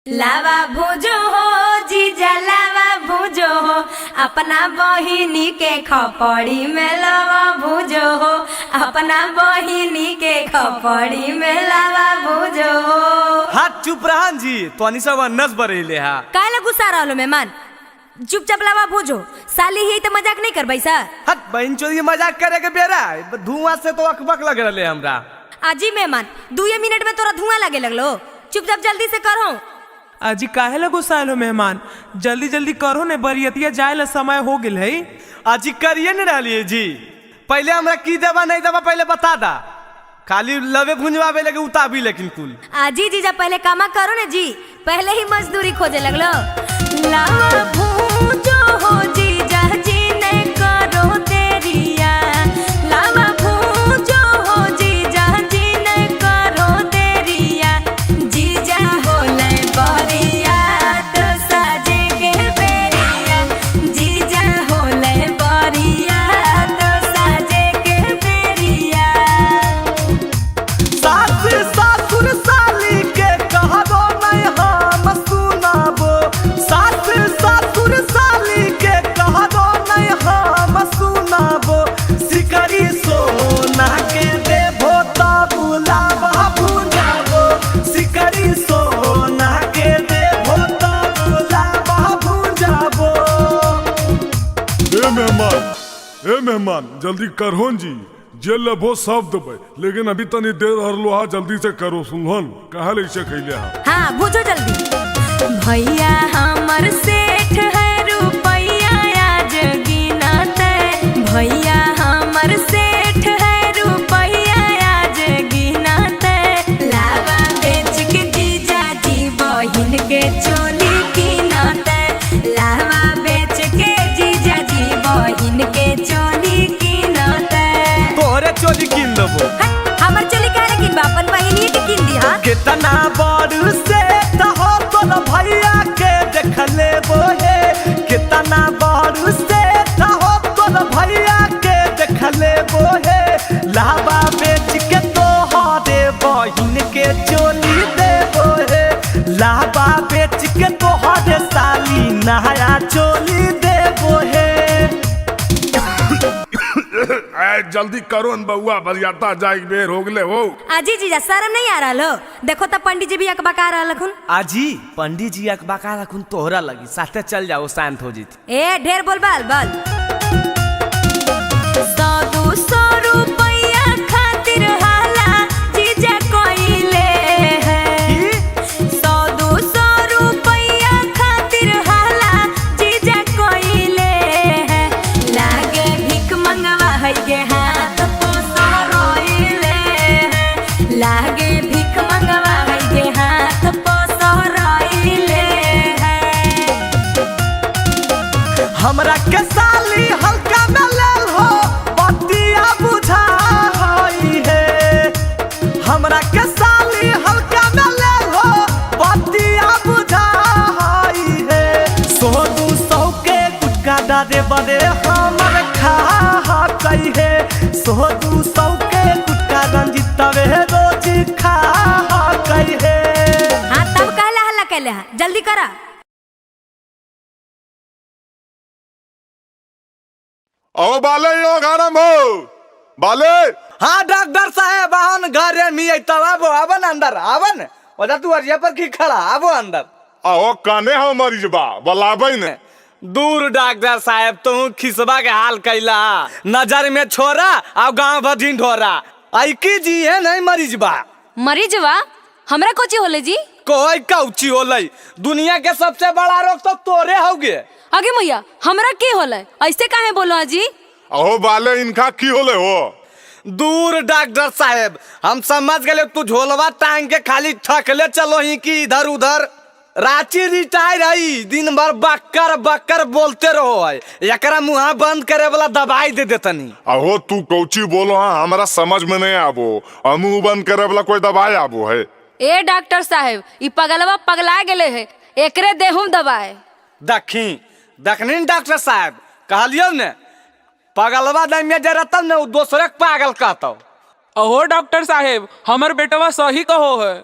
लावा भुजो हो जीजा लावा भुजो हो, अपना बहिनी के खपड़ी में लावा भुजो हो, अपना बहिनी के खपड़ी में लावा भुजो हो। हाथ चुप रहन जी, तोनी सब अन्नस बरेले हा। काहे ला गुस्सा रहलो मेहमान? चुपचाप लावा भुजो, साली ही तो मजाक नहीं करबै सर। हट बहन चोरी मजाक करे के बेरा, धुआं से तो अकबक लग रहले हमरा। अजी मेहमान 2 मिनट में तोरा धुआं लगे लगलो, चुपचाप जल्दी से करो। अजी काहे ला गुस्सायल हो मेहमान? जल्दी जल्दी करो ने, बरियतिया जाए ला समय हो गेल है। अजी करिए न रहलिए जी, पहले हमरा की देवा नहीं देवा पहले बता दा, खाली लवे भुंजवावे लगे उताबी लेकिन कुल। आजी जीजा पहले कामा करो ने जी, पहले ही मजदूरी खोजे लगलो। लावा भूजो हो जीजा जी ने करो देरिया, लावा भूजो हो जीजा जी ने करो देरिया, जीजा होले बरिया तो साजे के बेरिया, जीजा होले बरिया तो साजे के बेरिया। सास ससुर साली के कहबो नहीं हम सुनाबो, सास ससुर साली के कहबो नहीं हम सुनाबो, सिकरी सोना के देबो तब लावा भुजाबो, सिकरी सोना के देबो तब लावा भुजाबो। ए मेहमान, ए मेहमान जल्दी करहोन जी, जे लेबो सब देबै, लेकिन अभी तनी देर हरलो हा, जल्दी से करो सुनहन काहे लैसे खैले हा। हाँ भुजो जल्दी। भैया हमर सेठ है रुपैया आज गिनते, भैया हमर सेठ है रुपैया आज गिनते, लावा बेच के जीजा जी बहिन के चोली कीनते, लावा बेच के जीजा जी बहिन के चोली कीनते। तोहरे चोली कीन देबो। हट, हमर चोली काहे कीनबा, अपन बहिनिए के कीन दिहा। कितना बड़ से हो तोर भैया के देख लेबो हे, कितना बड़ से हो तोर भैया के देख लेबो हे, लावा बेच के तोहरे बहिन के चोली देबो हे, लावा बेच के तोहरे साली नया चोली देबो हे। ए जल्दी करो न बउआ, बरियाता जाए के बेर हो गेले हो। अजी जीजा शर्म नहीं आ रहा हो? देखो तो पंडित जी भी अकबका रहल हखुन। आजी पंडित जी अकबका रखुन तोहरा लगी, साथे चल जाओ शांत हो जीत। ए ढेर बोल बाल बाल। 100-200 रुपैया खातिर हाला जीजा कोइले है, 100-200 रुपैया खातिर हाला जीजा कोइले है, लागे भीख मंगवा है के हाथ पोसो रोइले है, लागे भीख मंगवा है के हाथ पोसो रोइले है। हमरा के साली हल्का में लेल हो बतिया बुझा हई हे, हमरा के साली हल्का में लेल हो बतिया बुझा हई हे, 100-200 के गुटका डारे बड़े हमर खा हकई हे, 100-200 के गुटका रंजितवे रोज खा हकई हे। हाँ तब कहला हल्ला कैले हा, जल्दी करा। आओ बाले यो गरम हो बाले। हाँ डॉक्टर साहेब आवन घरे में तब आबो, आवन अंदर आवन, ओजा तू अरिया पर की खड़ा, आबो अंदर। आओ काने हो मरीज बा बलाबै ने। दूर डॉक्टर साहेब तू खिसबा के हाल कैला, नजर में छोरा और गांव भर ढिंढोरा, ऐकी जी है नहीं मरीज बा। मरीजवा हमरा कोची होले जी? कोई कौची होले, दुनिया के सबसे बड़ा रोग तो तोरे होगे। आगे मैया हमरा की होले, ऐसे काहे बोलो जी? आओ बाले इनका की होले हो? दूर डॉक्टर साहेब हम समझ गए, तू झोलवा टांग के खाली ठकले चलो ही की इधर उधर। रांची रिटायर है, दिन भर बक्कर बक्कर बोलते रहो है, एकरा मुँह बंद करे वाला दवाई दे देतनी। अहो तू कौची बोलो हाँ, हमरा समझ में नहीं आबो, मुंह बंद करे वाला कोई दवाई आबो है? ए डॉक्टर साहेब ई पगलवा पगला गेले है, एकरे देहुम दवाई। दखी दखनी डॉक्टर साहेब कहलियो ने पगलवा दमिया जरा तब ने दोसरे के पागल कहतो। अहो डॉक्टर साहेब हमर बेटवा सही कहो है,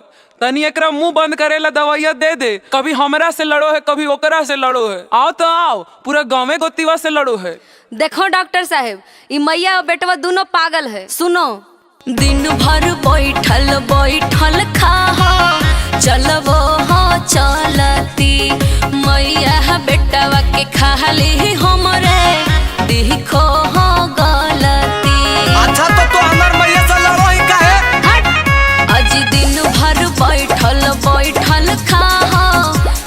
तनी एकरा मुंह बंद करेला दवाइया दे दे। कभी हमरा से लड़ो है, कभी ओकरा से लड़ो है। आओ तो आओ, पूरा गाँवे गोतीवा से लड़ो है। देखो डॉक्टर साहेब, ई मैया और बेटवा दोनों पागल है। सुनो, दिन भर बैठल बैठल खा चलबो हो चलती, मैया बेटवा के खाली हमरे देखो हो गलती। अच्छा तो हमार मैया से लड़ो ही काहे? हट! आज दिन भर बैठल बैठल खा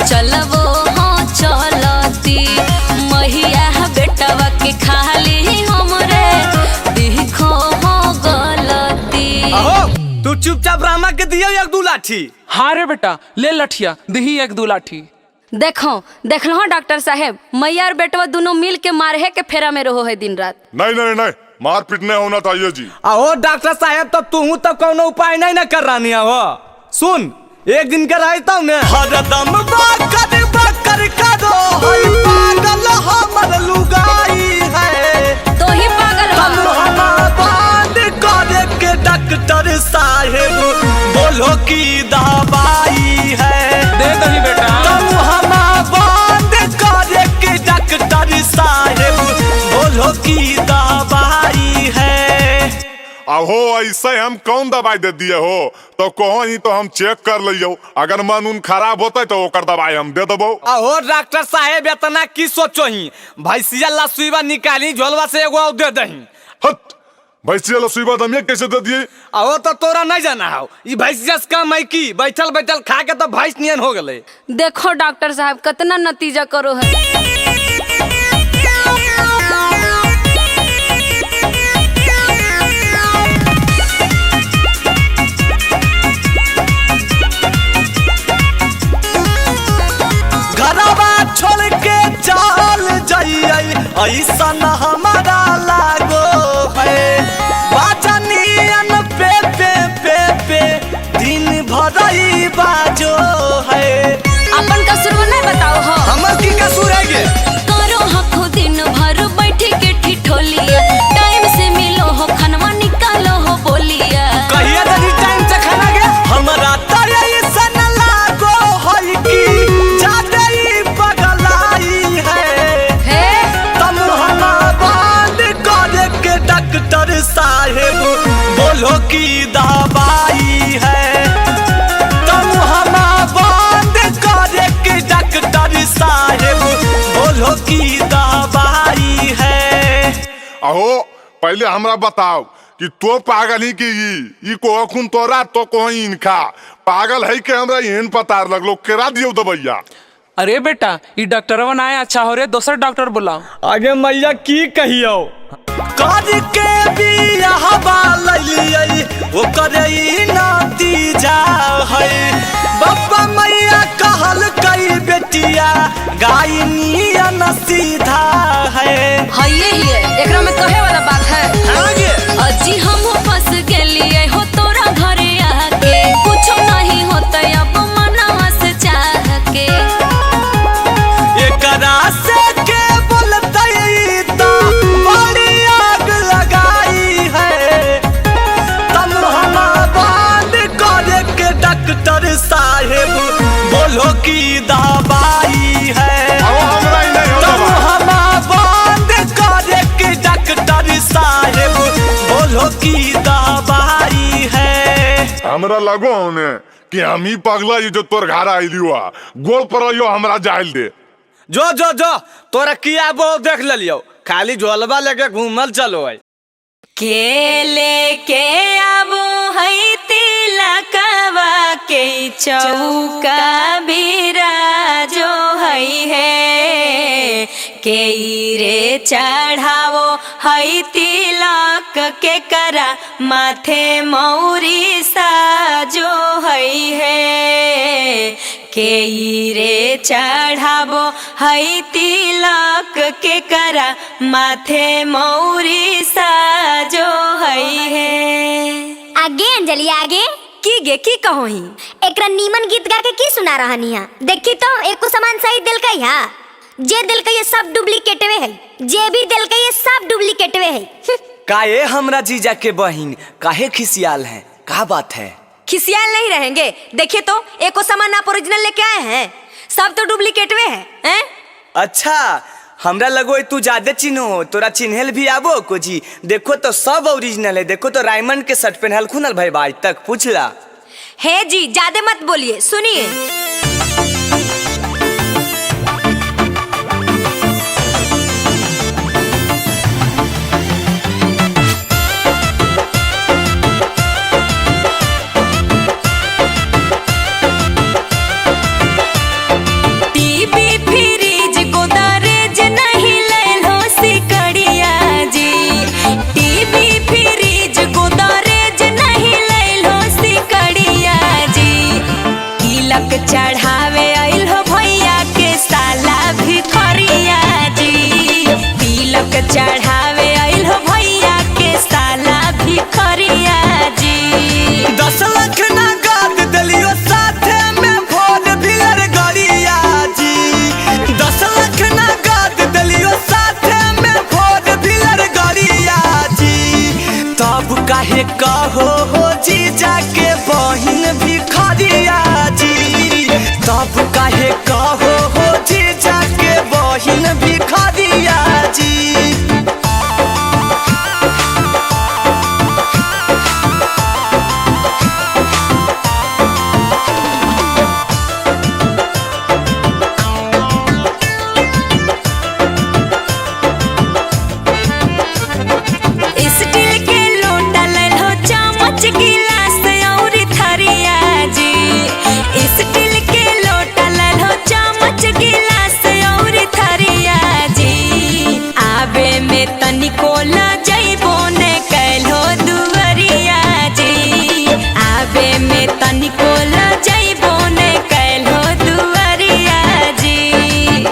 चलबो हो चलती, मैया बेटवा के खाली हमरे देखो हो गलती। अहो तू चुपचाप रामा के दियो एक दू लाठी। हाँ रे बेटा, ले लठिया दही एक दो लाठी। देखो देखलो डॉक्टर साहेब, मैया और बेटवा दोनों मिल के मारहे के फेरा में रहो है दिन रात। नहीं नहीं नहीं, मार पीट नहीं होना चाहिए जी। अहो डॉक्टर साहेब, तब तू तब कोनो उपाय नहीं ना कर रानी। अहो सुन, एक दिन के रहता हूँ मैं हरदम बाकर बाकर करो है पागल हमर लुगाई है। तो ही पागल हो। हम बंद करे के डॉक्टर साहेब बोलो की दवाई है। दे दही बेटा। तुम हम बंद करे के डॉक्टर साहेब बोलो की दवाई है। अहो ऐसे हम कौन दवाई दे दिए हो? तो कहो ही तो हम चेक कर लियो, अगर मन उन खराब होते तो ओकर दवाई हम दे देबो। अहो डॉक्टर साहेब, इतना की सोचो ही, भैंसिया ला सुईवा निकाली झोलवा से एगो और दे दही। हट, भैंसिया ला सुईवा दमिया कैसे दे दिए? अहो तो तोरा नहीं जाना हो, ई भैंसिया से कम है की बैठल बैठल खा के तो भैंस नियन हो गए। देखो डॉक्टर साहब कितना नतीजा करो है। घरवा छोड़ के चल जाइए ऐसा न हमारा लागो है। बाजनियन पे पे पे पे दिन भर ई बाजो है। अपन कसूर नहीं बताओ हो। हमर की कसूर है गे? करो हखो दिन भर बैठ के ठिठोलिया, टाइम से मिलो हो खनवा निकालो हो बोलिया। कहिया दनी टाइम से खाना गे? हमरा त ऐसा न लागो है कि जादे ई पगलाई है। हे तम हम बंद करे के डॉक्टर साहेब बोलो की दवाई है। तम हम बंद करे के डॉक्टर साहेब बोलो की दवाई है। अहो पहले हमरा बताओ कि तो पागल ही कि ई को अखुन तोरा तो को इनका पागल है के हमरा एहन पता लगलो केरा दियो दवैया। अरे बेटा, ई डॉक्टरवा ना आया, अच्छा हो रे दोसर डॉक्टर बुलाओ। आगे मैया की कहियो कर के बियाहवा लैलियै ओकर ई नतीजा है। बाबा मैया कहल कई बेटिया गाय नियन सीधा है। हइये ही है, एकरा में कहे वाला बात है। आगे अजी हम फंस गेलिए हो तोरा घरे आके, कुछो नहीं होता अब मनवा से चाह के। एकरा से के बोलतै त बड़ी आग लगाई है। तम हम बंद करे के डॉक्टर साहेब बोलो की दवाई है। अहो हमरा ही नहीं हो तम दवा। हम बंद करे के डॉक्टर साहेब बोलो की दवाई है। हमरा लगो होने कि हम ही पगला ये जो तोर घर आइलियो आ गोल पर आइयो हमरा जाइल दे। जो जो जो तोरा किया वो देख लियो, खाली झोलवा लेके घूमल चलो है। केले के आबो है तिलकवा के चौका बिराजो है हे, के रे चढ़ावो है तिलक के करा माथे मौरी साजो है हे, के रे चढ़ावो है तिलक के करा माथे मौरी साजो है हे। आगे अंजलि आगे की गे की कहो ही? एकरा नीमन गीत गा के की सुना रहनी है? देखी तो एको सामान सही दिलकै हा, जे दिलकै ये सब डुप्लीकेटवे है, जे भी दिलकै ये सब डुप्लीकेटवे है। काहे हमरा जीजा के बहिन काहे खिसियाल है, का बात है? खिसियाल नहीं रहेंगे। देखिए तो एको सामान आप ओरिजिनल लेके आए हैं, सब तो डुप्लीकेट में है, हैं? अच्छा हमरा लगो है तू ज्यादा चिन्हो, तोरा चिन्हल भी आबो को जी। देखो तो सब ओरिजिनल है, देखो तो रायमंड के शर्ट पहनल खुनल भाई भाई तक पूछला। हे जी ज्यादा मत बोलिए, सुनिए। टीवी फ्रिज गोदरेज नहीं लैलो सिकड़िया जी। टीवी फ्रिज गोदरेज नहीं लैलो सिकड़िया जी। तिलक चढ़ावे आइल हो भैया के साला भिखरिया जी। तिलक चढ़ावे आइल हो भैया के साला भिखरिया जी। 10 लाख नगद दलियो साथे में फोर व्हीलर गाड़िया जी। 10 लाख नगद दलियो साथे में फोर व्हीलर गाड़िया जी। तब काहे कहो हो जीजा के बहिन भिखारिया जी। तब काहे कहो हो जीजा के बहिन भिखारिया जी। स्टील के लोटा लैलो चम्मच गिलास और थरिया जी। स्टील के लोटा लैलो चम्मच गिलास और थरिया जी। आबे में तनिको ल जइबो ने कैलो दुवरिया जी। आबे में तनिको ल जइबो ने कैलो दुवरिया जी।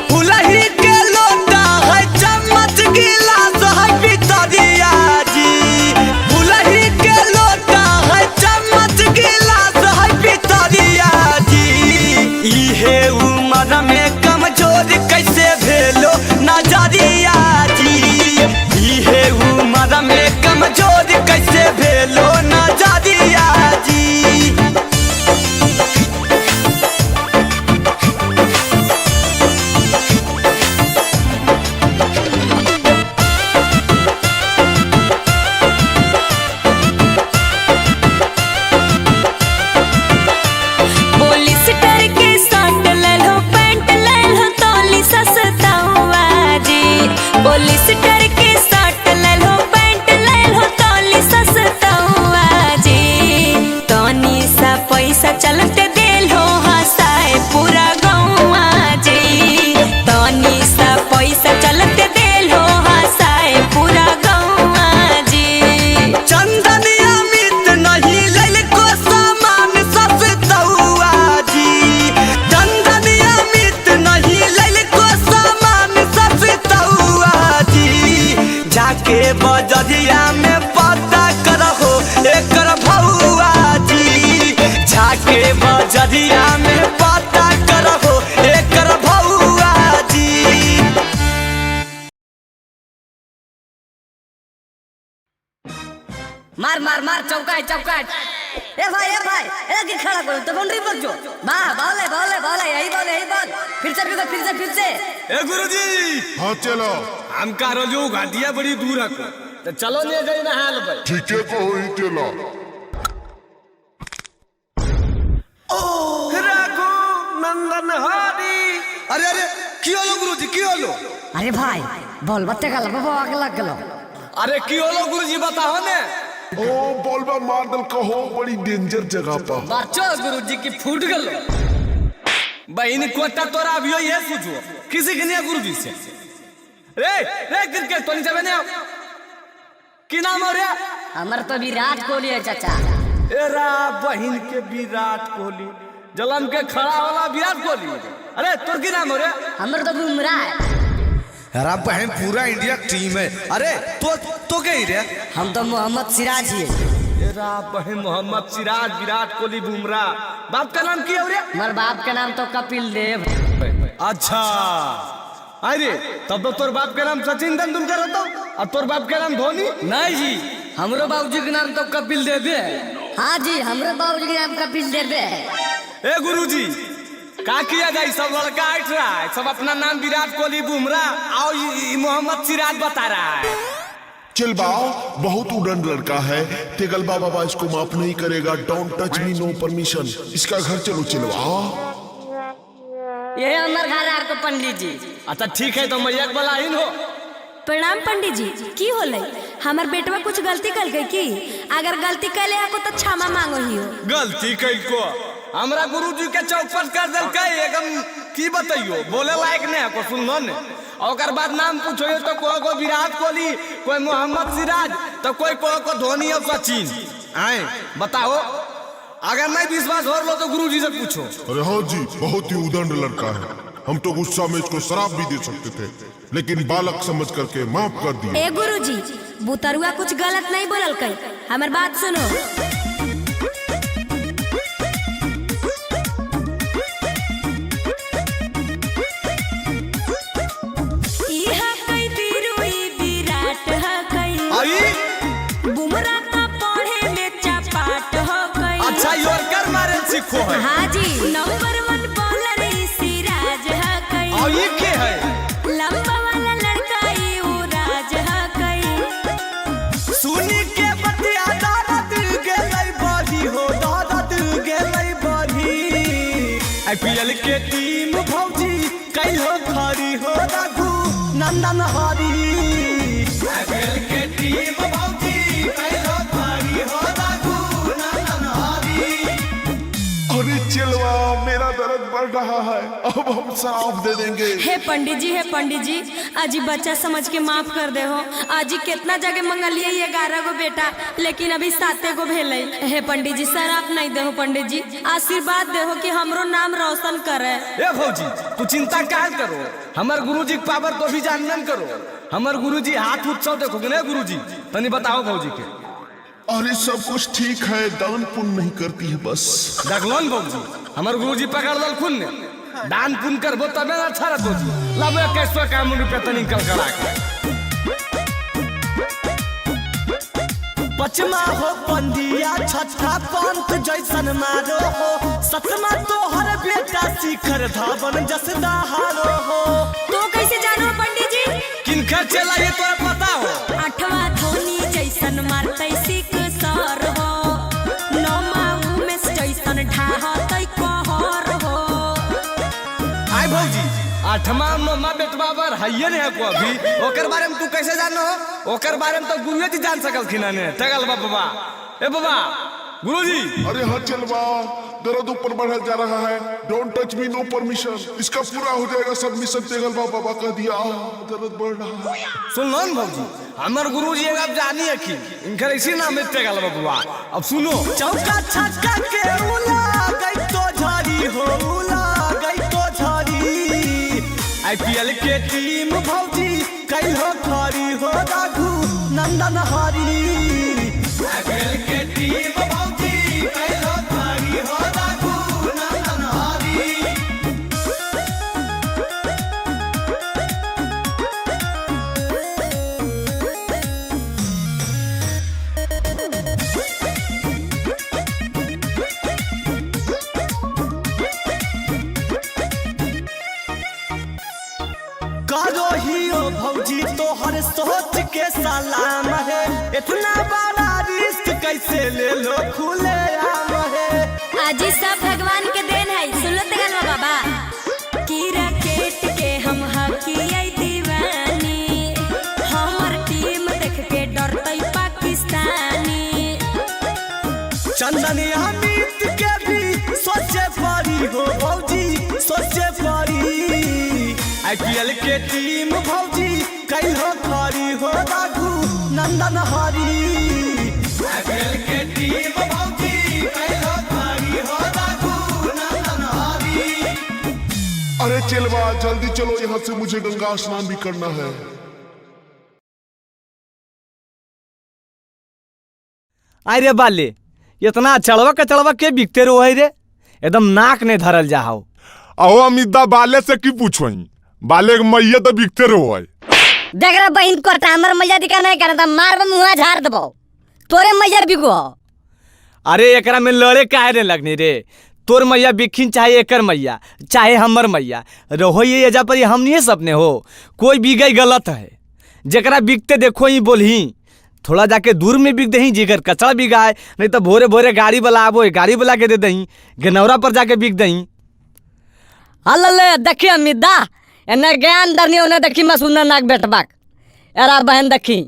फुलही के लोटा है चम्मच गिलास है पितरिया जी। फुलही के लोटा है चम्मच गिलास है पितरिया जी। इहे उम्र में कमजोर कैसे भेलो नजरिया जी। इहे उम्र में कमजोर कैसे भेलो नजरिया जी। पुलिस डर के शर्ट लैलो पैंट लैलो तोली सस्ता जी। पुलिस डर के शर्ट लैलो पैंट लैलो तोली सस्ता जी। तनी सा पैसा चलते देलो हंसाए पूरा गौआ जी। तनी सा पैसा चलते देलो हंसाए पूरा गौआ जी। चंदन अमित नहीं लैल को सामान सस्तौआ जी। चंदन अमित नहीं लैल को सामान सस्तौआ जी। जाके बजरिया में पता करहो एकर भौआ जी। जाके बजरिया में पता करहो एकर भौआ जी। मार मार मार, चौका है चौका है। ए भाई ए भाई, ए के खड़ा करो तो बाउंड्री पर जो। वाह बॉल है बॉल है बॉल है, यही बॉल है यही बॉल। फिर से फिर से फिर से फिर से। ए गुरुजी, हाँ चलो। हम कह रहो जो घाटिया बड़ी दूर है तो चलो ले जाई ना हाल भाई। ठीके को होई चलो। रघु नंदन हरी। अरे अरे की होलो गुरुजी, की होलो? अरे भाई बॉल बत्ते गल बाबा आगे लग गलो। अरे की होलो गुरुजी बताओ ने। ओ बॉल मार दल कहो बड़ी डेंजर जगह पर। बच्चो गुरुजी की फूट गलो। बहन कोटा तोरा अभियो ये पूछो किसी के नहीं गुरुजी से। रे रे क्रिकेट तो नहीं जावे ने। की नाम हो रे? हमर तो विराट कोहली है चाचा। ए रा बहन के विराट कोहली, जलम के खड़ा वाला विराट कोहली। अरे तोर की नाम हो रे? हमर तो बुमराह है। अरे बहन पूरा इंडिया टीम है। अरे तो गई रे? हम तो मोहम्मद सिराज ही है। ए रा बहन मोहम्मद सिराज, विराट कोहली, बुमराह। बाप का नाम की हो रे? हमार बाप का नाम तो कपिल देव। अच्छा अरे तब तो तोर बाप के नाम सचिन तेंदुलकर होतो और तोर बाप के नाम धोनी। नहीं जी, हमरो बाबूजी के नाम तो कपिल देव है। हाँ जी, हमरे बाबूजी के नाम का फील्डर है। ए गुरुजी, का किया जाए, सब लड़का ऐठ रहा है, सब अपना नाम विराट कोहली, बुमराह और मोहम्मद सिराज बता रहा है। चिलबाओ बहुत उड़न लड़का है, तेगलबा बाबा इसको माफ नहीं करेगा। Don't touch me, no permission. इसका घर चलो चिलवा। ये हमार घर आपको पंडित जी। अच्छा ठीक है, तो मैया के बलाइन हो। प्रणाम पंडित जी, की होलै? हमर बेटवा कुछ गलती कल गई की? अगर गलती कैले हको तो क्षमा मांगो ही हो। गलती कैल को हमरा गुरुजी के चौपट कर देलकै, एकदम की बतैयो, बोले लायक नहीं है को, सुनलो ने। और ओकर बाद नाम पूछो तो कोई को विराट कोहली, कोई मोहम्मद सिराज, तो कोई कोई को धोनी और सचिन। आए बताओ, अगर नहीं विश्वास हो लो तो गुरुजी से पूछो। अरे हाँ जी, बहुत ही उदंड लड़का है। हम तो गुस्सा में इसको शराब भी दे सकते थे, लेकिन बालक समझ करके माफ कर दिए। ए गुरुजी, बुतरुआ कुछ गलत नहीं बोललकै, हमर बात सुनो। इहा कई बिरुई विराट हकई, अरे बुमराह का पढ़े में चपाट हकई। अच्छा यॉर्कर मारे सीखो है। हाँ जी, नंबर 1 बॉलर ई सिराज हकई। और ये के है? लंबा वाला लड़का ई उ राज हकई। सुनी के बतिया दादा गेलै बढ़ी हो, दादा गेलै बढ़ी। आईपीएल के टीम भौजी कैलो खड़ी हो, रघु नंदन हरी। आईपीएल के टीम भौजी कैलो खड़ी हो, रघु नंदन हरी। अरे चिलवा, मेरा दर्द बढ़ रहा है, अब हम शराब दे देंगे। हे पंडित जी, हे पंडित जी, आजी बच्चा समझ के माफ कर दे हो। आजी कितना जगह मंगलिए 11 गो बेटा, लेकिन अभी 7 गो भेलै। हे पंडित जी, शराब नहीं देहो पंडित जी, आशीर्वाद देहो कि हमरो नाम रोशन करे। ए भौजी, तू चिंता काहे करो, हमर गुरुजी के पावर तो भी जानन करो। हमर गुरुजी हाथ उत्सव देखोगे ना गुरुजी, तनी बताओ भौजी के। अरे सब कुछ ठीक है, दान पुण्य नहीं करती है बस। देखलो न भौजी, हमर गुरुजी पकड़ ललखुन ने, दान पुण्य करबो तबे ना अच्छा रहतो जी। लाबो 2151 रुपया तनी निकल करा के। पचमा हो पंडिया, छठा पंत जैसन मारो हो, सतमा तोहर बेटा शिखर धावन जस दहारो हो। तो कैसे जानो पंडित जी? किनकर चला ये तोरा पता हो? 8वां धोनी जैसन मारतै सिख सर हो, 9वां उमेश जैसन ढाहतै कहर हो। आय भौजी, 8वां 9वां बेटवा पर हइये नहीं है को अभी, ओकर बारे में तू कैसे जानो हो? ओकर बारे में तो गुरुए जी जान सकलखिन ने। तगल बाबा, ए बाबा गुरुजी। अरे हाँ चलवा, दर्द ऊपर बढ़ा जा रहा है। Don't touch me, no permission. इसका पूरा हो जाएगा सबमिशन। तेगलबा बाबा कह दिया, दर्द बढ़ रहा है। सुन लो न भौजी, हमर गुरुजी अब जानी है कि इनकर इसी नाम है तेगल बाबा। अब सुनो, चौका छक्का के उला गई तो झड़ी हो, उला गई तो झड़ी। आईपीएल के टीम भौजी कैलो खड़ी हो, रघु नंदन हरी। आईपीएल के टीम भौजी कैलो खड़ी हो, रघु नंदन हरी। करो ही ओ भौजी तोहर सोच के सलाम है, इतना बड़ा रिस्क कैसे ले लो खुले आम है। आजी सब भगवान के देन है, सुन लो तेगलवा बाबा। की रैकेट के हम हकियै दीवानी, हमर टीम देख के डरतै पाकिस्तानी। चंदन अमित के भी सोचे पड़ी हो भौजी, सोचे पड़ी। आईपीएल के टीम भौजी कैलो खड़ी हो, रघु नंदन हरी। आईपीएल के टीम भौजी कैलो खड़ी हो, रघु नंदन हरी। अरे चलवा, जल्दी चलो यहाँ से, मुझे गंगा स्नान भी करना है। अरे बाले, इतना चढ़वा कचड़वा के बिकते रहो है रे, एकदम नाक नहीं धरल जाओ। आओ अमिता, बाले से की पूछो, बाले के मैया तो बिकते रहो है। देख रहा बहिन करता, हमर मैया दिखा नहीं करता, मार मुँह झाड़ देबो, तोरे मैया बिको। अरे एकरा में लड़े काहे रे लगनी रे? तोर मैया बिखिन चाहे एकर मैया चाहे हमर मैया रहो, ये एजा पर हमनिए सपने हो। कोई बिगई गलत है, जकरा बिकते देखो ही बोलही, थोड़ा जाके दूर में बिक दही जिगर कचरा बिगाए, नहीं तो भोरे भोरे गाड़ी वाला आबो गाड़ी वाला के दे दही, गनौरा पर जाके बिक दही। हल्ले देखी अमित दा एने ज्ञान दरनी ओने देखी मसूना नाक बेटबाक एरा बहन देखी।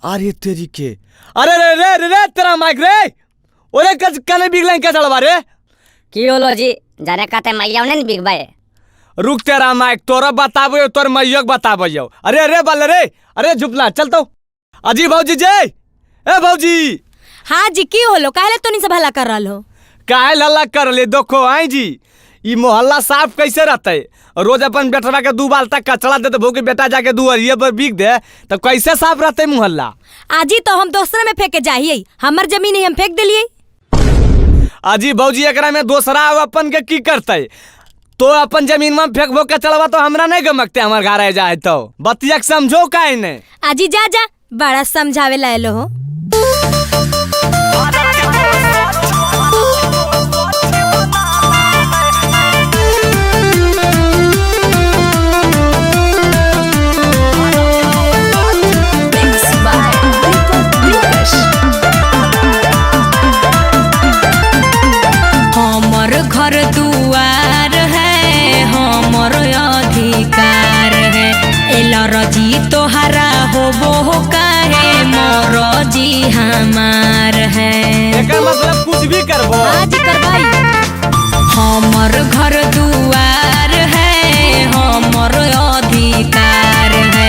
अरे तेरी के, अरे रे रे रे रे तेरा माइक रे, ओरे कच कने बिगलन कचड़वा रे। की होलो जी जाने कहते मैया ने बिगबाए। रुक तेरा माइक, तोरा बताबो तोर मैया के बताबो। अरे अरे बाल रे, अरे झुपला चल तो। अजी भौजी जय, ए भौजी। हाँ जी की होलो, काहे तो नहीं सब हल्ला कर रहल हो? काहे हल्ला कर ले देखो आई जी, ई मोहल्ला साफ कैसे रहते? रोज अपन बेटवा के 2 बाल्टा कचरा दे दे, के बेटा जाके दुआरिये पर बिक दे तो कैसे साफ रहते मोहल्ला? आजी तो हम दोसरा में फेंके जाहिए, हमर जमीन है हम फेंक दिलिए। अजी भौजी एकरा में दोसरा अपन के की करते? तो अपन जमीन में फेंकबो कचड़वा तो हमरा नहीं गमकते, हमर घर जाए तो बतिया समझो काहे ने। आजी जा जा, बड़ा समझावे लायलो हो। हमर घर दुआर है हमर अधिकार है, एलर्जी तोहरा होबो काहे मोर जी हमार है। एकर मतलब कुछ भी करबो आज करबाई। हमर घर दुआर है हमर अधिकार है,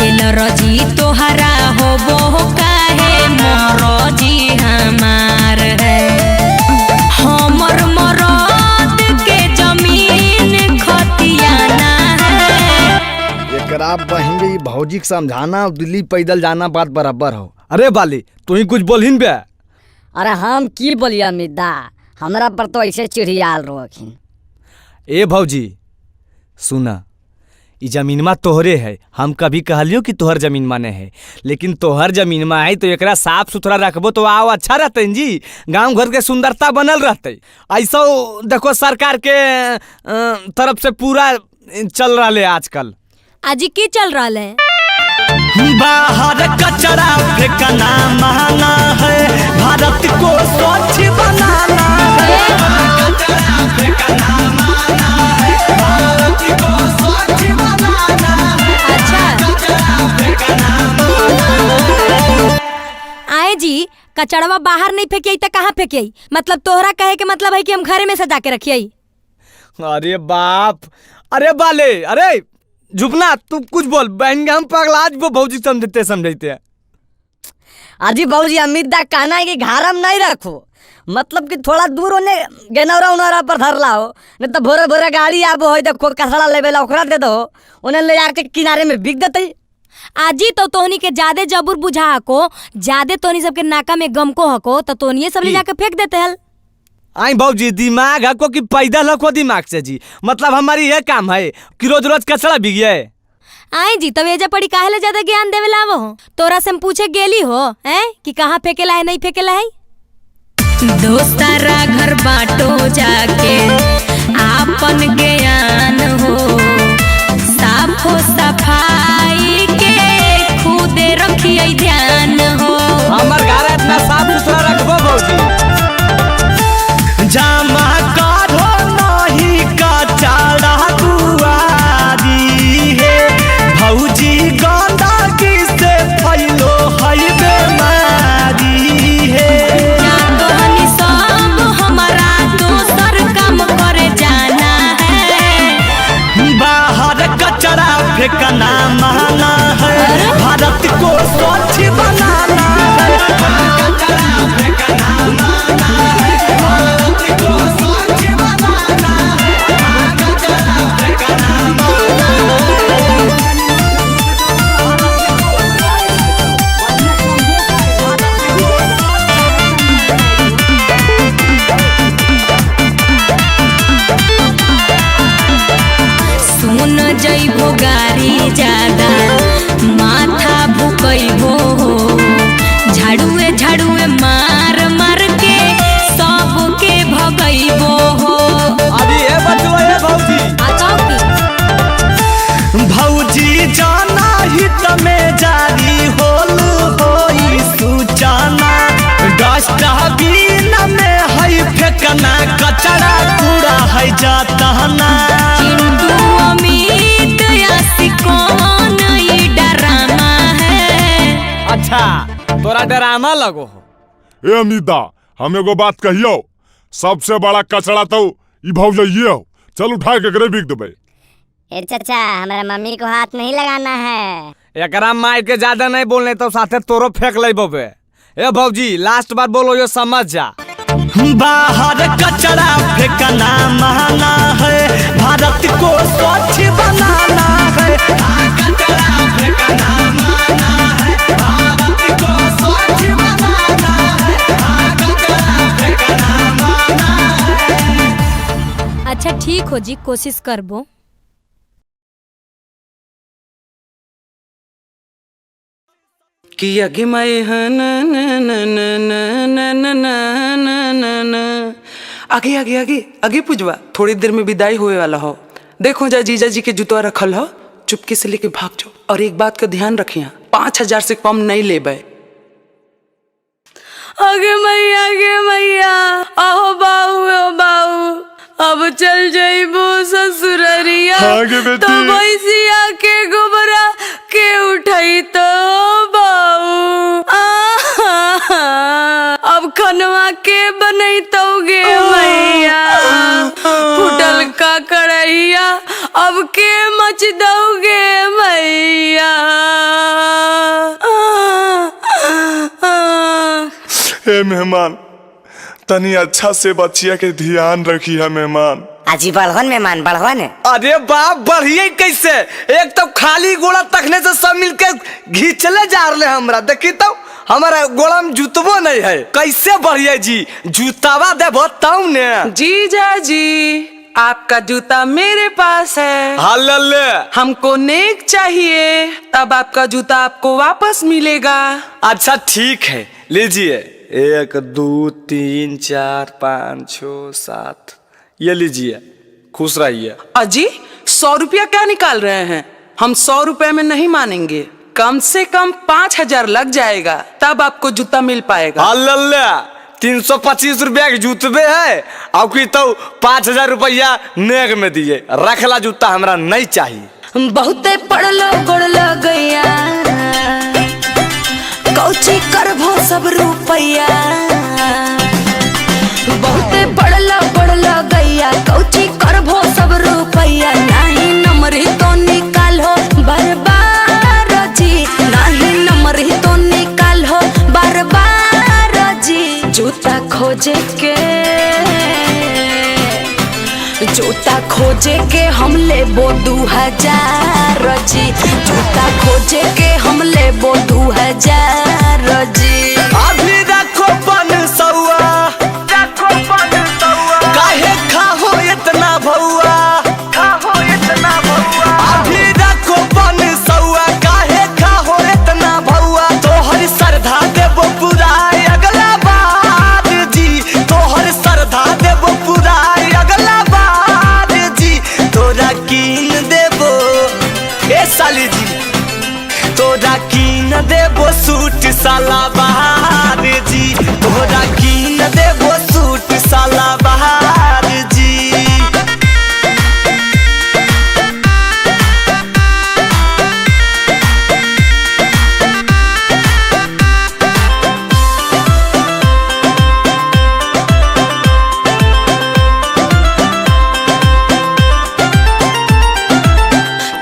एलर्जी तोहरा होबो काहे मोर जी हमार है। हमर मरद के जमीन खतियाना है। एकरा बहिन के भौजी के समझाना दिल्ली पैदल जाना बात बराबर हो। अरे बाली तू ही कुछ बोलहिन बे। अरे हम की बोलिया अमित दा, हमरा पर तो ऐसे चिढ़ियाल रोखिन। ए भौजी सुना, ई जमीनमा तोहरे है, हम कभी कहलियो कि तोहर जमीन माने है, लेकिन तोहर जमीन में है तो एकरा साफ सुथरा रखबो तो आओ अच्छा रहते जी, गांव घर के सुंदरता बनल रहते। ऐसा देखो सरकार के तरफ से पूरा चल रहा है आजकल। आजी की चल रहा है? बाहर कचरा फेंकना माना है, भारत को स्वच्छ बनाना है। कचरा फेंकना माना है, भारत को स्वच्छ बनाना है। अच्छा कचरा फेंकना माना है। आए जी कचड़वा बाहर नहीं फेंकिए तो कहाँ फेंकिए? मतलब तोहरा कहे के मतलब है कि हम घरे में सजा के रखिए। अरे बाप, अरे बाले, अरे झुकना तू कुछ बोल बहन, हम पगला वो भौजी समझते समझते हैं। अजी भौजी अमित दा कहना है कि घर हम नहीं रखो, मतलब कि थोड़ा दूर होने गेनौरा उनौरा पर धर लाओ, नहीं तो भोरे भोरे गाड़ी आबो है देखो कचरा लेवे ला ओकरा दे दो, उन्हें ले जाके किनारे में बिक देते। आजी तो तोहनी के ज्यादा जबूर बुझा हको, ज्यादा तोहनी सबके नाका में गमको हको तो तोहनी सब ले जाके फेंक देते हल। आई भौजी दिमाग हको कि पैदल हको दिमाग से जी, मतलब हमारी यह काम है कि रोज रोज कचरा बिगिए। आई जी तब एजा पड़ी काहे ले ज्यादा ज्ञान देवे लावो हो? तोरा से हम पूछे गेली हो हैं कि कहाँ फेंकेला है नहीं फेंकेला है? दोस्तारा घर बाटो जाके आपन ज्ञान हो, साफो सफाई के खुदे रखिए ध्यान हो। हमर घर इतना साफ सुथरा रखबो भौजी। जमा करो नहीं कचरा दुआरी है, भौजी गंदगी से फैलो है बीमारी है। तोहनी सब हमारा दोसर काम करे जाना है, बाहर कचरा फेंकना माना है, भारत को स्वच्छ बनाना है। कचरा फेंकना माना है, भारत को स्वच्छ बनाना है। कचरा फेंकना माना है। सुन जइबो गारी ज्यादा माथा भुकइबो हो, झाड़ुए झाड़ुए मार मार के खइबो हो। अभी ए बचवा ए भौजी बताओ की भौजी जाना हित में जारी होल होई सूचना डस्टबिन में है फेंकना कचरा कूड़ा है जातना। चिंटू अमित कौन ये डरामा है। अच्छा तोरा डरामा लगो हो। ए अमिता हम एगो बात कहियो, सबसे बड़ा कचरा तो ई भौजइये हो, चल उठा के एकरे बिक देबै। ए चाचा हमारा मम्मी को हाथ नहीं लगाना है। एकरा मार के ज्यादा नहीं बोलने तो साथे तोरो फेंक लेबो। ए भौजी लास्ट बार बोलो यो समझ जा। बाहर कचरा फेंकना माना है, भारत को स्वच्छ बनाना है। कचरा फेंकना माना है, भारत को स्वच्छ बनाना है। कचरा फेंकना माना है। अच्छा ठीक हो जी, कोशिश करबो। कि अगे मैं न न न न न न न न न आगे आगे आगे आगे पुजवा, थोड़ी देर में विदाई होए वाला हो। देखो जा जीजा जी के जुतवा रखल हो, चुपके से लेके भाग जाओ। और एक बात का ध्यान रखिया, 5000 से कम नहीं लेबे। आगे मैया आगे मैया, आओ बाऊ ओ बाऊ, अब चल जाइबो ससुररिया तो भैंसिया के गोबरा के उठाई तो बाऊ। अब खनवा के बनई तो गे मैया, फुटल का कढ़ैया अब के मच दोगे मैया। हे मेहमान तनी अच्छा से बच्चिया के ध्यान रखी है मेहमान। अजी बढ़वन मेहमान बढ़वन। अरे बाप बढ़िए कैसे, एक तो खाली गोड़ा तखने से सब मिलके घिंचले जा रहे हमरा। देखी तो हमारा गोड़ा में जुतबो नहीं है, कैसे बढ़िए जी? जूतावा देबो तब ने। जीजा जी आपका जूता मेरे पास है। हाँ ले, हमको नेक चाहिए तब आपका जूता आपको वापस मिलेगा। अच्छा ठीक है लीजिए, 1 2 3 4 5 6 7, ये लीजिए, खुश रहिए। अजी 100 रुपया क्या निकाल रहे हैं, हम 100 रुपये में नहीं मानेंगे, कम से कम 5000 लग जाएगा तब आपको जूता मिल पाएगा। अल्लाह 325 रुपया के जूतबे है और की तो 5000 रुपया नेग में दिए, रखला जूता हमरा नहीं चाहिए। बहुते पढ़लो गोड़ गैया, कौची करभो सब रुपया। बहुते पढ़लो गोड़ गैया, कौची करभो सब रुपया। नहीं नमरी तो निकालो बार बार जी, नहीं नमरी तो निकालो बार बार जी। जूता खोजे के, जूता खोजे के हम लेबो 2000 जी। जूता खोजे के हम लेबो 2000 जी। अभी रखो 500, रखो 500, काहे खाहो इतना भौआ, खाहो इतना भौआ। अभी रखो 500, काहे खाहो इतना भौआ। तोहर श्रद्धा देबो पूरा अगला बार जी, तोहर श्रद्धा देबो पूरा अगला बार जी। तोरा कीन देबो ए साली जी, तोरा कीन देबो सूट साला बहार जी, तोरा कीन देबो सूट साला बहार जी।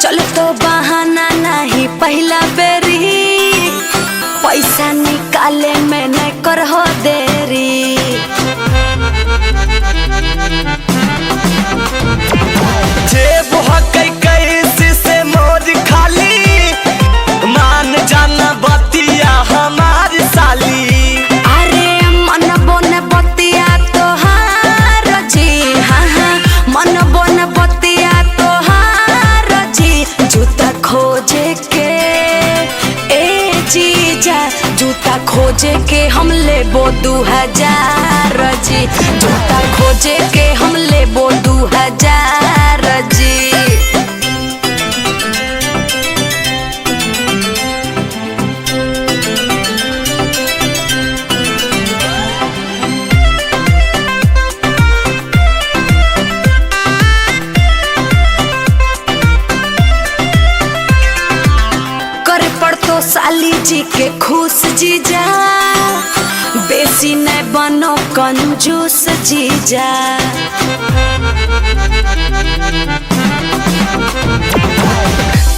चल तो बहाना नहीं पहला बेरी, पैसा निकाले में न करहो देरी। जेब हकै कैसे से मोर खाली, मान जाना बतिया हमार साली। अरे मन बोन बतिया तोहार जी, हाँ हाँ मन बोन बतिया तोहार जी। जूता खोजे के ए जीजा, जूता खोजे के हम लेबो 2000 जी। जूता खोजे के हम लेबो 2000 जी। कर पड़तो साली जी के खुश जीजा, बेसी न बनो कंजूस जीजा।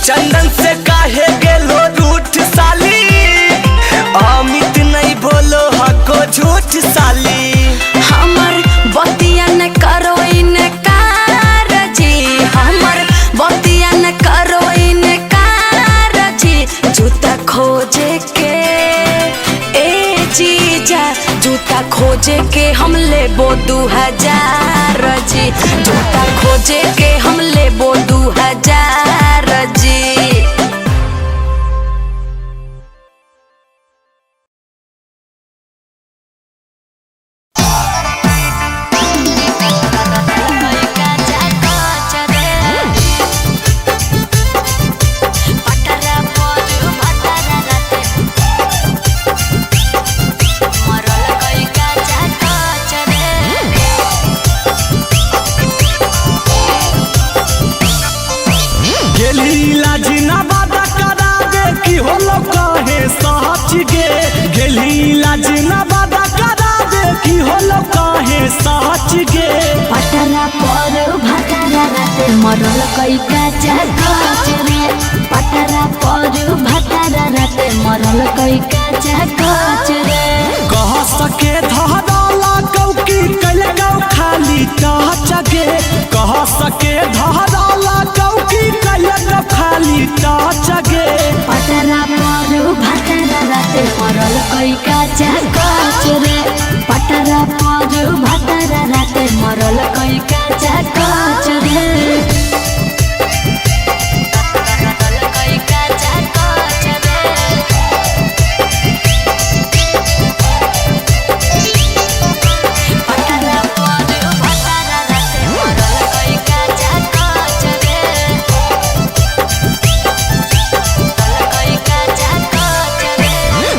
चंदन से काहे गेलो रूठ साली, अमित नहीं बोलो हको झूठ साली। हमर बतिया न करो इनकार जी, हमर बतिया न करो इनकार जी। जूता खोजे के ए जीजा, जूता खोजे के हम लेबो 2000 जी। जूता खोजे के हम लेबो 2000 जी। पटरा पर भटरा राते मरल कई काचा कच रे। पटरा पर भटरा राते मरल कई काचा कच रे। कह सके धराला कौकी कैल गौ खाली टच गे। कह सके धराला कौकी कैल गौ खाली टच गे। पटरा पर भटरा राते मरल कई काचा कच रे। पटरा पर भटरा राते मरल कई काचा कच रे।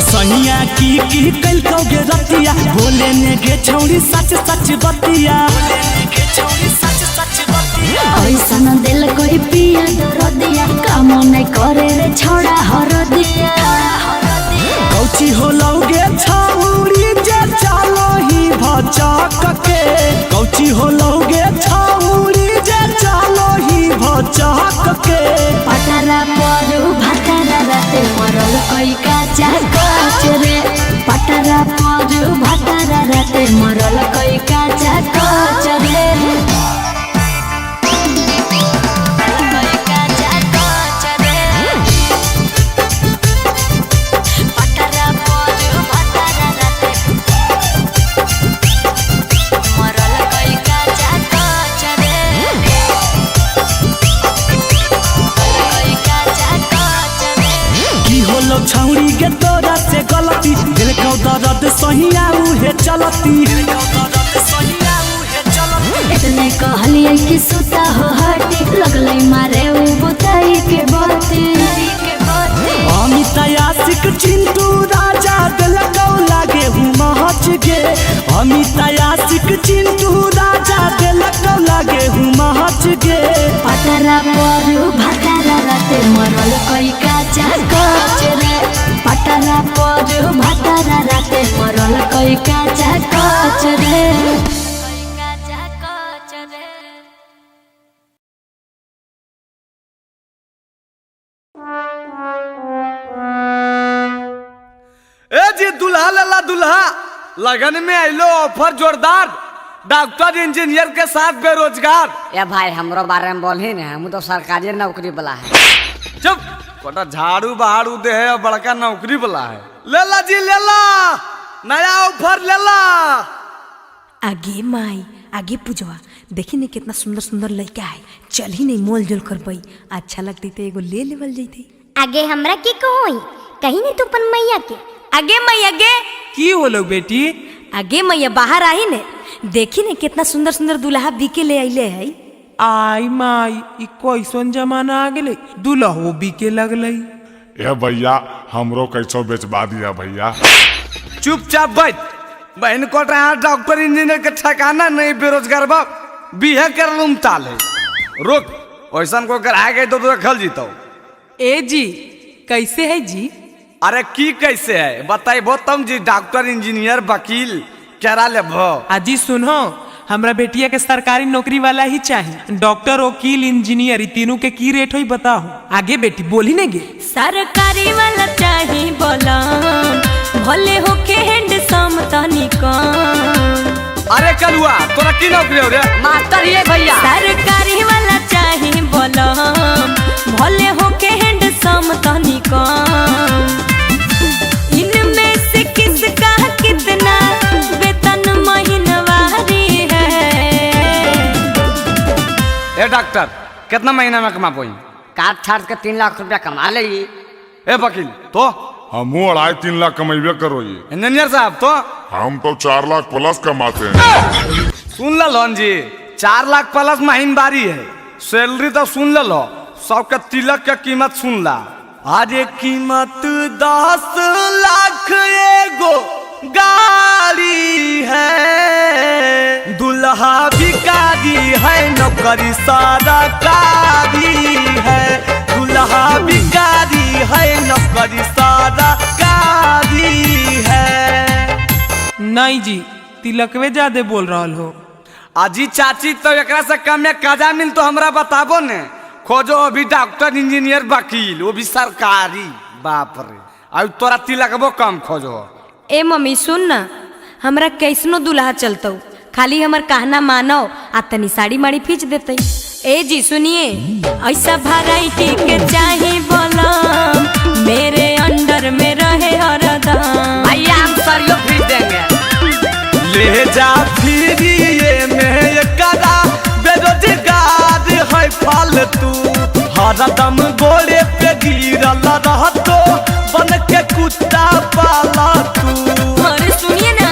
सनिया की कैल कौगे रतिया, बोले ने गे छौड़ी सच सच बतिया। ऐसन दिल कोई पिया दरदिया, काम नहीं करे रे छोड़ा हरदिया। कौची हो लौगे छौड़ी जे चलो ही भचक के। कौची हो लौगे छौड़ी जे चलो ही भचक के। पटरा पर भटरा राते मरल कई काचा कच रे। पटरा पर भटरा राते मरल कई काचा कच रे। छौड़ी के तोरा से गलती, दिल को दर्द सहिया उहे चलती। इतने कहलिए कि सुता हो हटी, लगलै मारे उ बुताई के बाती। अमित आशिक चिंटू राजा दिल को लागे हूँ महच गे। अमित आशिक चिंटू राजा दिल को लागे हूँ महच गे। पटरा पर भटरा राते मरल कई काचा कच रे। पटरा पर भटरा राते मरल कई काचा कच रे। ए जी दुल्हा लला दुल्हा, लगन में आइलो ऑफर जोरदार, डॉक्टर इंजीनियर के साथ बेरोजगार। ए भाई हमरो बारे में बोलही ने, हम तो सरकारी नौकरी वाला है। चुप, कोटा झाड़ू बहाड़ू दे है और बड़का नौकरी वाला है। लेला जी लेला, नया ऑफर लेला। आगे माई आगे पूजवा, देखी नहीं कितना सुंदर सुंदर लड़का है, चल ही नहीं मोल जोल करबई, अच्छा लगती तो एगो ले लेवल जैती। आगे हमरा के कहोई कहीं नहीं तू अपन मैया के। आगे मैया गे की होलो बेटी? आगे मैया बाहर आई ने, देखी ने कितना सुंदर सुंदर दुल्हा बीके ले आइले है। आई माई, ई कैसन जमाना आ गेलै, दुल्हो बिके लगलै। ए भैया, हमरो कैसो बेचवा दिया भैया। चुपचाप बैठ। बहन को डॉक्टर इंजीनियर के ठिकाना नहीं, बेरोजगार बाप बिहे कर लूम ताल है। रुक, ऐसा को कर आ गए तो रखल जीतो। ए जी कैसे है जी? अरे की कैसे है बताइए तुम जी, डॉक्टर इंजीनियर वकील करा ले भो। अजी सुनो, हमरा बेटिया के सरकारी नौकरी वाला ही चाहिए, डॉक्टर वकील इंजीनियर ई तीनों के की रेट होई बताओ। आगे बेटी बोली ने गे। सरकारी वाला चाहिए बोला, भले होके हैंडसम तनी कम। अरे कलुआ तोरा की नौकरी हो रे? मास्टर ये भैया। सरकारी वाला चाहिए बोला, भले होके हैंडसम तनी कम। इनमें से किसका कितना वेतन महीनवारी है? ए डॉक्टर कितना महीना में कमा पोई? काट छाट के 3 लाख रुपया कमा ले। ए वकील तो हमू 2.5-3 लाख कमेबे करो। ये इंजीनियर साहब तो हम तो 4 लाख प्लस कमाते हैं। सुन लो जी, 4 लाख प्लस महीनवारी है सैलरी तो सुन लो। सबके तिलक के कीमत सुन ला। अरे कीमत 10 लाख एगो गाड़ी है, दुल्हा भिखारी है नौकरी सरकारी है, दुल्हा भिखारी है नौकरी सरकारी है। नहीं जी, तिलकवे ज्यादा बोल रहा हो। अजी चाची तो एकरा से कम में काजा मिल तो हमरा बताबो ने। खोजो अभी डॉक्टर इंजीनियर वकील वो भी सरकारी, बाप रे अब तोरा तिलकबो कम खोजो। ए मम्मी सुन ना, हमरा कैसनो दुल्हा चलतौ, खाली हमर कहना मानो आ तनी साड़ी माड़ी खींच देते। ए जी सुनिए, ऐसा वैरायटी के चाही बोला, मेरे अंडर में रहे हरदम। भैया हम सरियो खींच देंगे। ले जा फिरिए में करा बेरोजगार है फालतू, हरदम गोले पे गिरल रहतो बन के कुत्ता पाला तू। अरे सुनिए ना,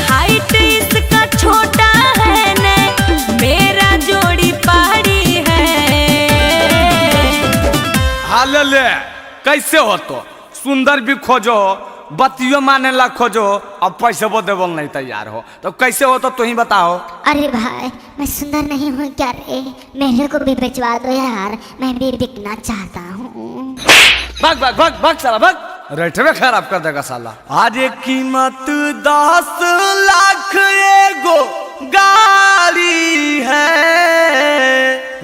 हाइट इसका छोटा है ने, मेरा जोड़ी पहाड़ी है। हाल ले कैसे हो तो सुंदर भी खोजो, बतियो माने ला खोजो, अब पैसे वो देवल नहीं तैयार हो तो कैसे हो तो तुम ही बताओ। अरे भाई मैं सुंदर नहीं हूँ क्या रे? मेरे को भी बेचवा दो यार, मैं भी बिकना चाहता हूँ। भाग भाग भाग भाग साला भाग, रेटवे खराब कर देगा साला। अरे कीमत 10 लाख एगो गाड़ी है,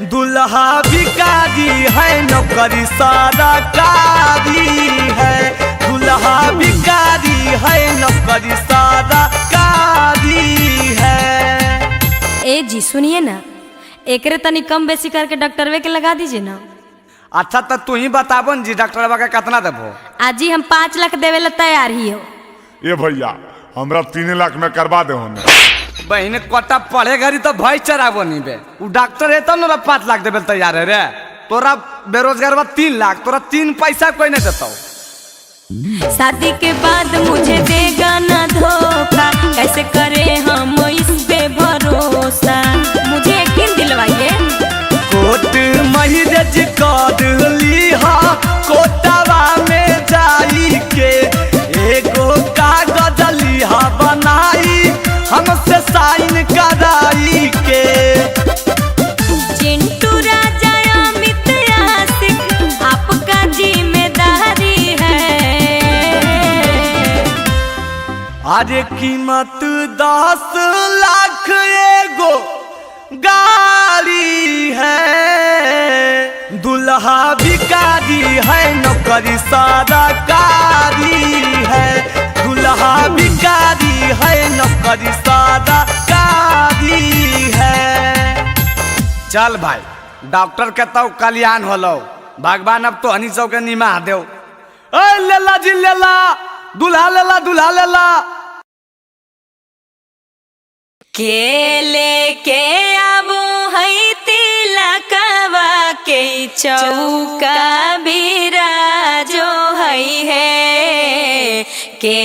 दुल्हा भिखारी है नौकरी सरकारी है, दुल्हा भिखारी है नौकरी सरकारी है। ए जी सुनिए ना, एकरे तनी कम बेसी करके डॉक्टरवे के लगा दीजिए ना। अच्छा तो तू ही बताबन जी डॉक्टर के कितना देबो? आजी हम 5 लाख देवे ला तैयार ही हो। ए भैया हमरा 3 लाख में करवा दे। बहन कोटा पढ़े घरी तो भय चराबो नहीं बे, उ डॉक्टर है तब ना 5 लाख देवे तैयार है रे। तोरा बेरोजगार बा 3 लाख, तोरा 3 पैसा कोई नहीं देता। शादी के बाद मुझे देगा ना धोखा, कैसे करे हम इस पे भरोसा, मुझे यकीन दिलवाइए। कोट मैरिज कर लीहा कोटवा में जाई के, एगो कागज लीहा बनाई हमसे साइन कराई के। चिंटू राजा अमित आशिक आपका जिम्मेदारी है। अरे कीमत 10 लाख एगो गाड़ी है, दुल्हा भिखारी है नौकरी सरकारी है, दुल्हा भिखारी है नौकरी सरकारी है। चल भाई डॉक्टर के तो कल्याण होलो, भगवान अब तो हनी सब के निमा देव। ए लेला जी लेला, दुल्हा लेला दुल्हा लेला। केले के आबो है तिलकवा के चौका बिराजो है के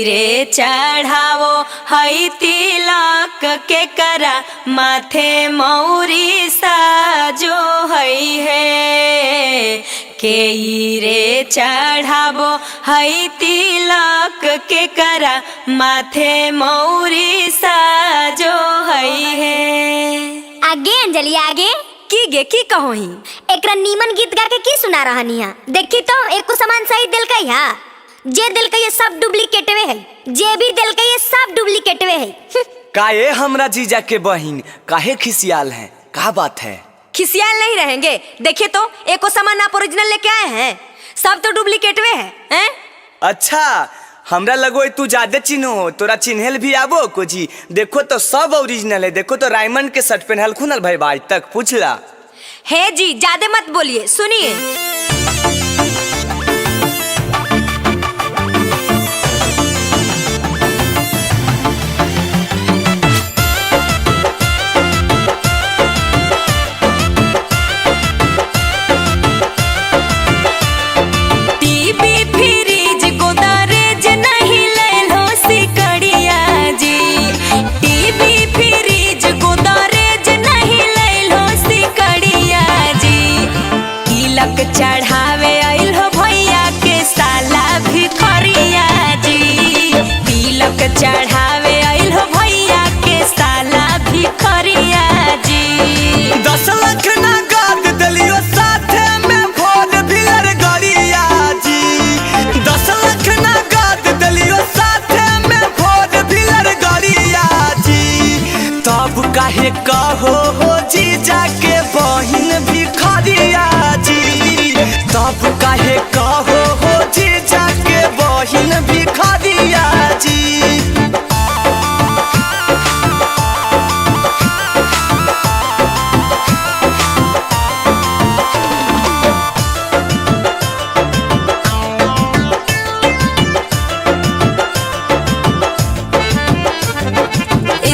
रे चढ़ावो हई तिलक के करा माथे मौरी साजो हई है। के रे चढ़ाबो हई तिलक के करा माथे मौरी साजो हई है। आगे अंजलि आगे की गे की कहो ही? एकरा नीमन गीत गा के की सुना रहनी है? देखी तो एको सामान सही दिलकै हा? जे दिलकै ये सब डुप्लीकेटवे है, जे भी दिलकै ये सब डुप्लीकेटवे है। काहे हमरा जीजा के बहिन काहे खिसियाल है, का बात है? खिसियाल नहीं रहेंगे, देखिए तो एको सामान आप ओरिजिनल लेके आए हैं, सब तो डुप्लीकेटवे है, हैं? अच्छा हमरा लगो तू ज्यादा चिन्हो, तोरा चिन्हल भी आबो को जी। देखो तो सब ओरिजिनल है, देखो तो रायमंड के शर्ट पहनल खुनल भाई भाई तक पूछला हे जी। ज्यादा मत बोलिए, सुनिए। टीवी फ्रिज गोदरेज नहीं लेलो सिकड़िया जी। टीवी फ्रिज गोदरेज नहीं लेलो सिकड़िया जी। तिलक चढ़ावे आइल हो भैया के साला भिखरिया जी। तिलक चढ़ावे आइल हो भैया के साला भिखरिया जी। 10 लाख नगद दलियो साथे में फोर व्हीलर गाड़िया जी। 10 लाख नगद दलियो साथे में फोर व्हीलर गाड़िया जी। तब काहे कहो हो जीजा के बहिन भिखरिया जी। तब काहे कहो हो जीजा के बहिन भिखरिया जी।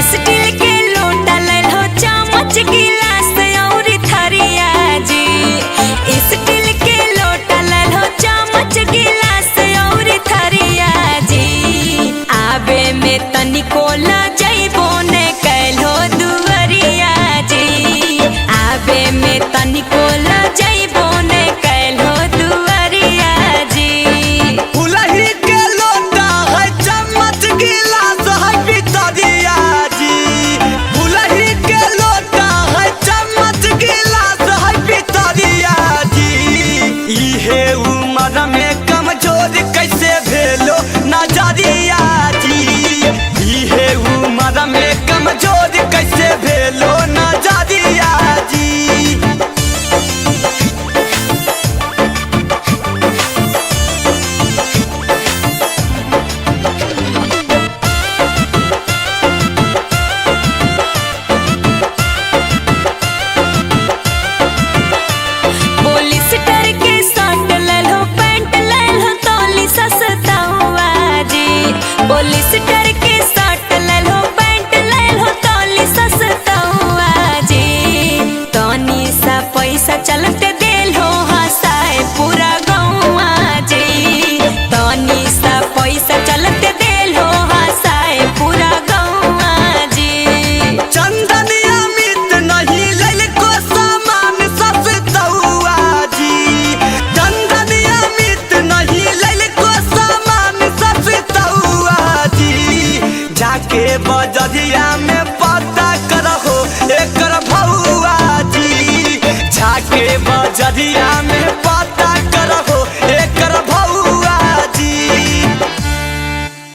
स्टील के लोटा लेलो चम्मच गिलास और थरिया जी। स्टील के लोटा लेलो चम्मच गिलास और थरिया जी। आबे में तनिको ल जइबो ने कैलो दुअरिया जी। आबे में तनिको ल जइबो ने कैलो दुअरिया जी। फुलही के लोटा है चम्मच गिलास है पितरिया जी। फुलही के लोटा है चम्मच गिलास है पितरिया जी। इहे उम्र में कमजोर कैसे भेलो नजरिया जी। इहे उम्र में कमजोर कैसे भेलो नजरिया जी। पोलिस्टर के शर्ट लेलो पैंट लेलो तोली सस्ता हुआ जी। पोलिस्टर के शर्ट लेलो पैंट लेलो तोली सस्ता हुआ जी। तनी सा पैसा चलते देलो हंसाए पूरा गौआ जी। तनी सा पैसा चलते देलो हंसाए पूरा गौआ जी। चंदन अमित नहीं ललको सामान सस्तौआ जी। चंदन अमित नहीं ललको सामान सस्तौआ जी। जाके बजरिया में पता करहो एकर भौआ जी। जाके बजरिया में पता